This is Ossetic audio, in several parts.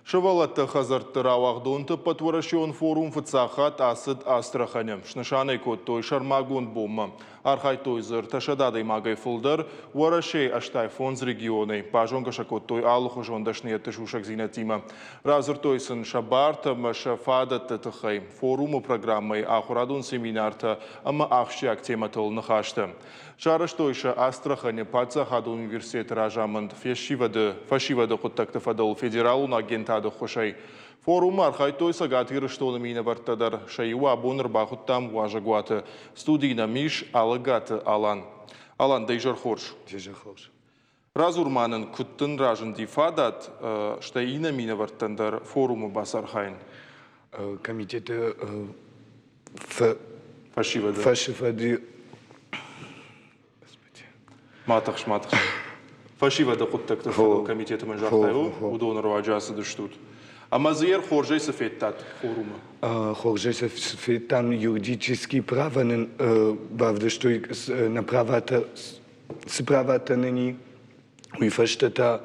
Сывӕллӕтты хӕдзӕртты рауагъдонты ӕппӕтуӕрӕсеон форум фыццаг хатт ацыд Астраханы. Снысан ӕй кодтой сӕрмагонд бонмӕ. Архайдтой дзы 300 адӕймагӕй фылдӕр Уӕрӕсейы 85 регионӕй. Базонгӕ сӕ кодтой алыхуызон дӕсныйӕдты сусӕгдзинӕдтимӕ. Радзырдтой сын сӕ бартӕ ӕмӕ сӕ фадӕтты тыххӕй. Форумы программӕйы ахуырадон семинартӕ ӕмӕ ахсджиаг темӕтыл ныхӕстӕ. Сарӕзтой сӕ Астраханы паддзахадон университеты разамынд фӕсивӕды фӕсивӕды хъуыддӕгты фӕдыл федералон агентады ӕххуысӕй. Форумы архайдтой Цӕгат Ирыстоны минӕвӕрттӕ дӕр. Сӕ иу абон ӕрбахуыдтам уазӕгуаты. Студийы нӕм ис Алӕгаты Алан. Алан, дӕ изӕр хорз. Изӕр хорз. Радзур ма нын, куыд дын разынди фадат, стӕй иннӕ минӕвӕрттӕн дӕр форумы бацархайын? Комитеты фӕсивӕды фӕсивӕды Ма тыхс, ма тыхс. Фӕсивӕды хъуыддӕгты фӕдыл комитеты мын загътай, уыдоны руаджы ацыдыстут. Ӕмӕ дзы йӕ хорзӕй цы федтат форумы? Хорзӕй цы федтам, юридический право нын бавдыстой нӕ праватӕ цы праватӕ нын и, уый фӕстӕ та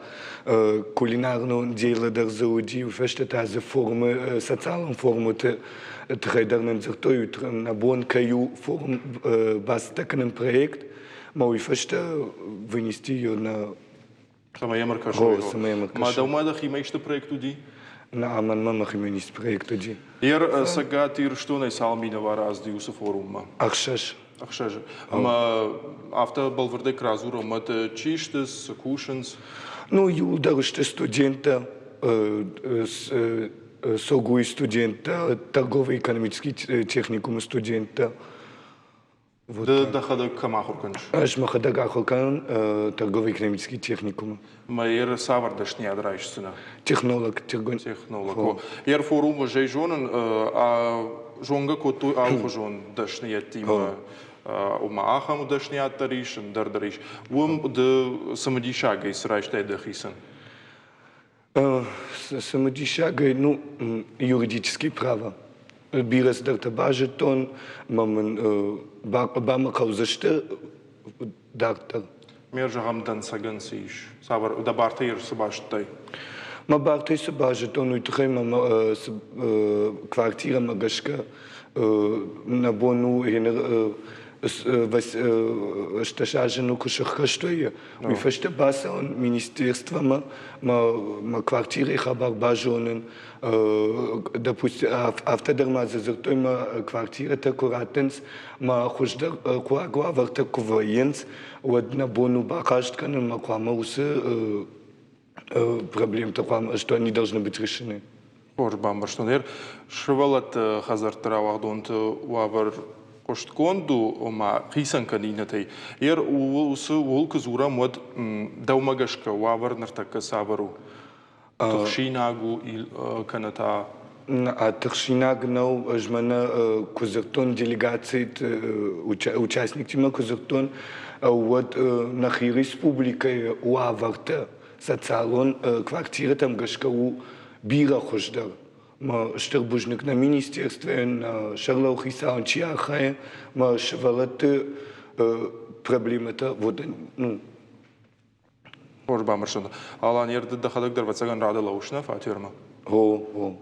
кулинарон дело дӕр дзы уыди, уый фӕстӕ та дзы формы, социалон формӕты тыххӕй дӕр нын дзырдтой, нӕ бон кӕй у форум бацӕттӕ кӕнын проект, ӕмӕ уый фӕстӕ вынести ее на Цӕмӕй йӕм ӕркӕсой. Ма дӕумӕ дӕхимӕ исты проект уыди? Нӕ, мӕнмӕ мӕхимӕ ницы проект уыди. Ер Цӕгат Ирыстонӕй цал минӕвары ацыди уыцы форуммӕ? Ӕхсӕз. Ӕхсӕзы. Ӕмӕ афтӕ бӕлвырдӕй куы радзурӕм, уӕд чи сты, цы кусынц? Ну, иуылдӕр сты студенттӕ, СОГУ-йы студенттӕ, торгово-экономический техникумы студенттӕ. Ды дӕхӕдӕг кӕм ахуыр кӕныс? Ӕз мӕхӕдӕг ахуыр кӕнын торгово-экономический техникумы. Мӕ ер цавӕр дӕсныйад райсдзынӕ? Технолог. Технолог. Ер форумы зӕй зонын, зонгӕ кодтой алыхуызон дӕсныйӕдтимӕ. Ома ахӕм дӕсныйад дӕр ис, ӕндӕр дӕр ис. Уым ды цымыдисагӕй цы райстай дӕхицӕн? Цымыдисагӕй, ну, юридический право. Бирӕ цыдӕртӕ базыдтон, ӕмӕ мын бамӕ хъӕудзысты дарддӕр. Ме зӕгъӕм, дӕнцӕгӕн цы ис? Цавӕр дӕ бартӕ цы базыдтай? Мӕ бартӕй цы базыдтон, уый тыххӕй мӕ квартирӕмӕ гӕсгӕ нӕ бон у 18 азы ну куы сыххӕст вӕййы, Уый фӕстӕ бацӕуын министерствомӕ, мӕ квартирӕйы хабар базонын. Допустим, афтӕ дӕр ма дзы дзырдтой, мӕ квартирӕтӕ куы раттынц, мӕ хуыздӕр хъуаг уавӕртӕ куы вӕййынц, уӕд нӕ бон у бахъаст кӕнын, мӕ хъуамӕ уыцы проблемтӕ хъуамӕ, что они должны быть решены. Хорз бамбӕрстон. Ер сывӕллӕтты хӕдзӕртты рауагъдонты уавӕр хъуыстгонд у, ома хицӕн кӕны иннӕтӕй. Ер уыцы ууыл куы дзурӕм, уӕд дӕумӕ гӕсгӕ уавӕр ныртӕккӕ цавӕр у? Тыхсинаг у кӕнӕ та Тыхсинаг нӕу, ӕз мӕнӕ куы дзырдтон делегациты участниктимӕ куы дзырдтон, уӕд нӕхи республикӕйы уавӕртӕ социалон квартирӕтӕм гӕсгӕ у бирӕ хуыздӕр. Мӕ стыр бузныг нӕ министерствойӕн, нӕ сӕргълӕууӕг хицауӕн чи архайы, мӕ сывӕллӕтты проблемӕтӕ вот, ну, Хорз бамбӕрстон. Алан, ер ды дӕхӕдӕг дӕр ӕвӕццӕгӕн рады лӕууыс нӕ фатермӕ? О, о.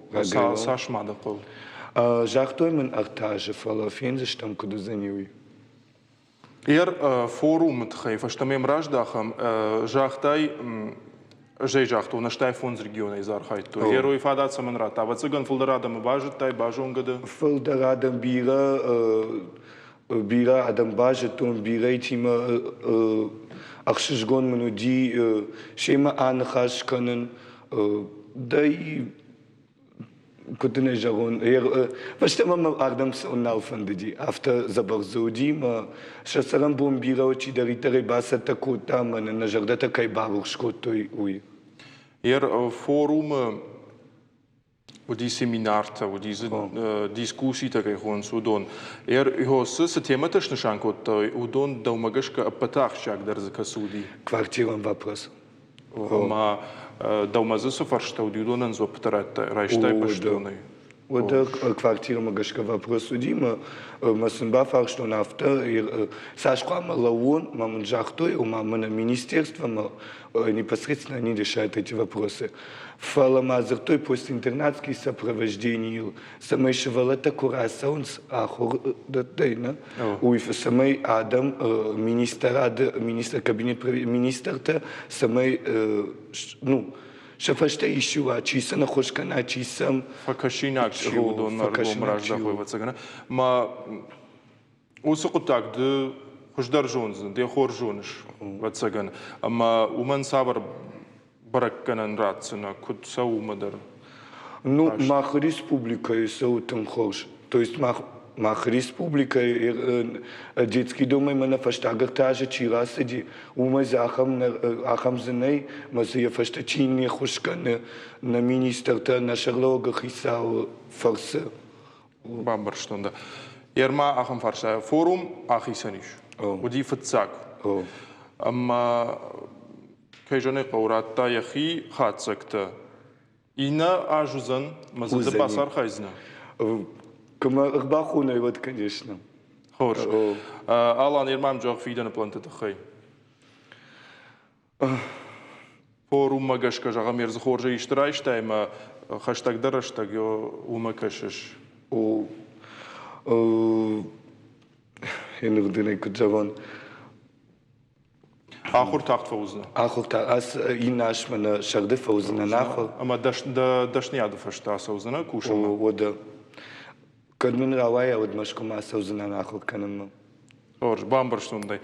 Цас ма дӕ хъӕуы? Загътой мын ӕртӕ азы, фӕлӕ фендзыстӕм, куыд уыдзӕни, уый. Ер форумы тыххӕй фӕстӕмӕ йӕм раздӕхӕм. Загътай, ӕз ӕй загътон, 85 регионӕй дзы архайдтой. Ер уый фадат цӕмӕн радта? Ӕвӕццӕгӕн, фылдӕр адӕмы базыдтай, базонгӕ дӕ? Фылдӕр адӕм бирӕ бирӕ адӕм базыдтон, бирӕтимӕ ӕхсызгон мын уыди семӕ аныхас кӕнын. Дӕй куыд дын ӕй зӕгъон, фӕстӕмӕ мӕ ардӕм цӕуын нал фӕндыди. Афтӕ дзӕбӕх дзы уыди мӕ сӕ цӕрӕнбон бирӕ чидӕриддӕр ӕй бацӕттӕ кодта ӕмӕ нын нӕ зӕрдӕтӕ кӕй барухс кодтой, уый. Ер форумы уыди семинартӕ, уыди дзы дискусситӕ кӕй хонынц, уыдон. Ер цы цы темӕтӕ снысан кодтой, уыдон дӕумӕ гӕсгӕ ӕппӕты ахсджиагдӕр дзы кӕцы уыди? Квартирон вопрос. Ома дӕумӕ дзы цы фӕрстӕ уыди, уыдонӕн дзуӕппытӕ райстай бӕстонӕй? Уӕдӕ квартирӕмӕ гӕсгӕ вопрос уыди, мӕ сын бафарстон афтӕ, цас хъуамӕ лӕууон, мӕ мын загътой, ома мӕнӕ министерствомӕ непосредственно они решают эти вопросы. Фӕлӕ ма дзырдтой постинтернатский сопровожденийыл, цӕмӕй сывӕллӕттӕ куы рацӕуынц ахуырдӕттӕй, нӕ, уый цӕмӕй адӕм министрады, министр кабинет министртӕ, цӕмӕй ну, сӕ фӕстӕ исчи уа, чи сын ӕххуыс кӕна, чи сӕм фӕкӕсинаг чи уыдонмӕ ӕргом раздахой, ӕвӕццӕгӕн. Ма уыцы хъуыддаг ды хуыздӕр зондзынӕ, де хорз зоныс, ӕвӕццӕгӕн. Ӕмӕ уымӕн цавӕр бӕрӕггӕнӕн ратдзынӕ, куыд цӕуы уымӕ дӕр? Ну, мах республикӕйы цӕуы тынг хорз. То есть мах мах республикӕйы детский домӕй мӕнӕ фӕстаг ӕртӕ азы чи рацыди, уымӕй дзы ахӕм, ахӕм дзы нӕй, мӕ дзы йӕ фӕстӕ чи не ххуыс кӕны нӕ министртӕ, нӕ сӕргълӕууӕгы хицауы фӕрцы. Бамбӕрстон дӕ. Ерма ахӕм фарста. Форум ахицӕн ис. Уыди фыццаг. Ӕмӕ кӕй зӕгъын ӕй хъӕуы, радта йӕхи хатдзӕгтӕ. Иннӕ аз уыдзӕн, мӕ дзы ды бацархайдзынӕ? Куы мӕ ӕрбахонай, уӕд, конечно. Хорз. Алан, Ерман зӕгъ фидӕны планты тыххӕй. Форуммӕ гӕсгӕ, зӕгъӕм, ӕрдзы хорзӕй исты райстай ӕмӕ хӕстӕгдӕр рӕстӕг уымӕ кӕсыс? О, енырдынӕй куыд зӕгъон, Ахуыр тагъд фӕуыдзынӕ? Ахуыр та иннӕ азмӕ нӕ сӕрды фӕуыдзынӕн ахуыр. Ӕмӕ дӕ дӕсныйады фӕстӕ ацӕудзынӕ кусынмӕ? Уӕдӕ. Кӕд мын рауайа, уӕд Мӕскуымӕ ацӕудзынӕн ахуыр кӕнынмӕ. Хорз, бамбӕрстон дӕ.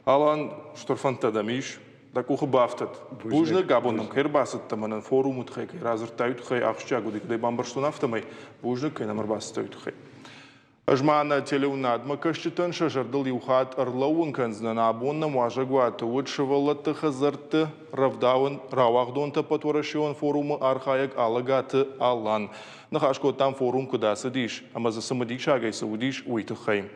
Алан, стыр фӕндтӕ дӕм ис, дӕ къухы бафтыд. Бузныг, абон нӕм кӕй ӕрбацыдтӕ, мӕнӕн форумы тыххӕй кӕй радзырдтай, уый тыххӕй ахсджиаг уыди, куыд ӕй бамбӕрстон, афтӕмӕй. Бузныг, кӕй нӕм ӕрбацыдтӕ, уый тыххӕй. Ӕз ма нӕ телеуынадмӕ кӕсджытӕн сӕ зӕрдыл иу хатт ӕрлӕууын кӕндзынӕн, абон нӕм уазӕгуаты уыд сывӕллӕтты хӕдзӕртты рӕвдауӕн рауагъдонты ӕппӕтуӕрӕсеон форумы архайӕг Алӕгаты Алан. Ныхас кодтам форум куыд ацыдис ӕмӕ дзы цымыдисагӕй цы уыдис, уый тыххӕй.